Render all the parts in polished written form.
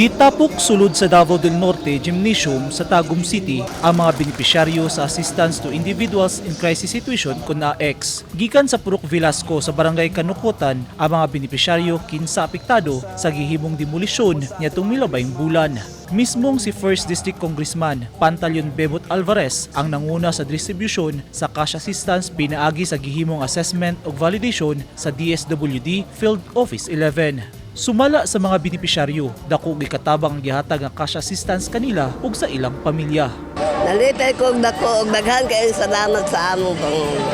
Gitapok sulod sa Davao del Norte Gymnasium sa Tagum City ang mga benepisyaryo sa Assistance to Individuals in Crisis Situation kon AX. Gikan sa Purok Velasco sa Barangay Kanukotan ang mga benepisyaryo kinsa apektado sa gihimong demolisyon niadtong milabayng bulan. Mismong si First District Congressman Pantaleon Bebot Alvarez ang nanguna sa distribution sa cash assistance pinaagi sa gihimong assessment ug validation sa DSWD Field Office 11. Sumala sa mga benepisyaryo, dako gikatabang ang gihatag nga cash assistance kanila ug sa ilang pamilya. Nalipay ko og dako og daghan kaayo salamat sa among pangulo.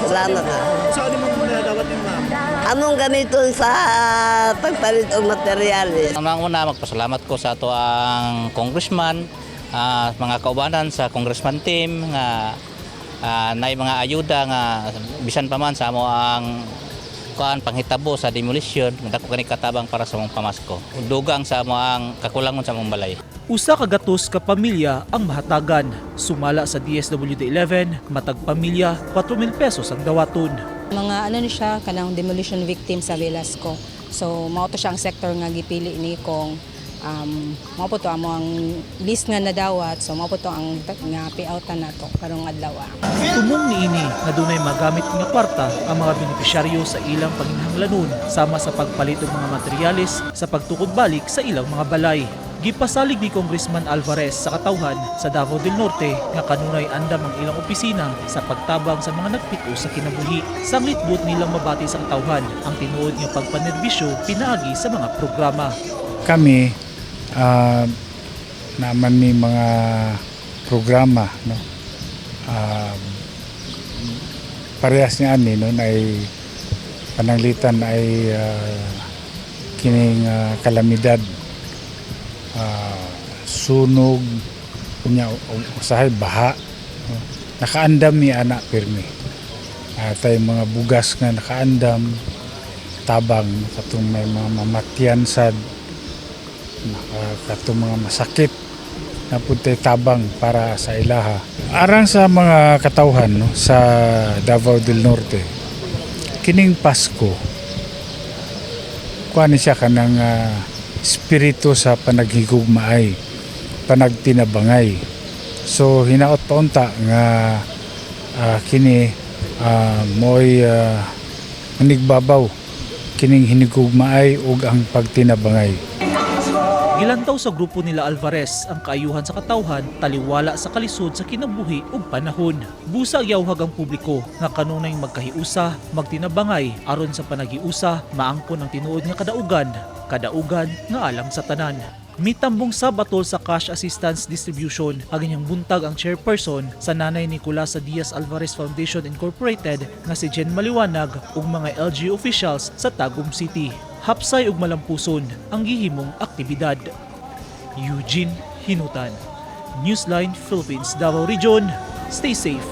Salamat na. So ano mo nadawat ni ma'am? Among gamiton sa pagpalit og materyales. Ang una, magpasalamat ko sa ato ang congressman, mga kaubanan sa congressman team nga nay mga ayuda nga bisan pa man sa amo ang kuan panghitabo sa demolition, dako kani katabang para sa among pamasko. Dugang sa amo ang kakulangon sa among balay. 100 ka pamilya ang mahatagan. Sumala sa DSWD 11, matag pamilya 4,000 pesos ang dawaton. Mga ano ni siya, kanang demolition victim sa Velasco. So mao to siya ang sector nga gipili ni kong mao po to amo ang list nga nadawat. So mao po to ang nga payoutan nato karong adlaw. Tumong niini nga dunay magamit nga kwarta ang mga benepisyaryo sa ilang panginhanglanon sama sa pagpalit og mga materyales sa pagtukod balik sa ilang mga balay. Gipasalig ni Congressman Alvarez sa katawhan sa Davao del Norte nga kanunay andam ang ilang opisina sa pagtabang sa mga nagpit-os sa kinabuhi. Sanglit buot nilang mabati sa katawhan ang tinuod nga pagpanerbisyo pinaagi sa mga programa. Kami naman may mga programa, no, parehas niya ani, no, na ay pananglitan ay kining kalamidad, sunog unya usahay baha, no? Nakaandam mi ana pirmi tay mga bugas nga nakaandam tabang katong may mga mamatyan sad naka, katong mga masakit na punta tabang para sa ilaha. Alang sa mga katawhan, no, sa Davao del Norte, kining Pasko kuan ni siya kanang espiritu sa panaghigugmaay, panagtinabangay. So hinaot pa unta nga kini mo'y manigbabaw kining hinigugmaay ug ang pagtinabangay. Gilantaw sa grupo nila Alvarez ang kaayuhan sa katawhan taliwala sa kalisod sa kinabuhi ug panahon. Busa giyawhag ang publiko nga kanunay magkahiusa, magtinabangay aron sa panaghiusa maangkon ang tinuod nga kadaugan, kadaugan nga alang sa tanan. Mitambong sa batol sa cash assistance distribution ang inyong buntag ang chairperson sa Nanay Nicolasa Diaz Alvarez Foundation Incorporated nga si Jen Maliwanag ug mga LGU officials sa Tagum City. Hapsay ug malampuson ang gihimong aktibidad. Eugene Hinutan, Newsline Philippines, Davao Region. Stay safe.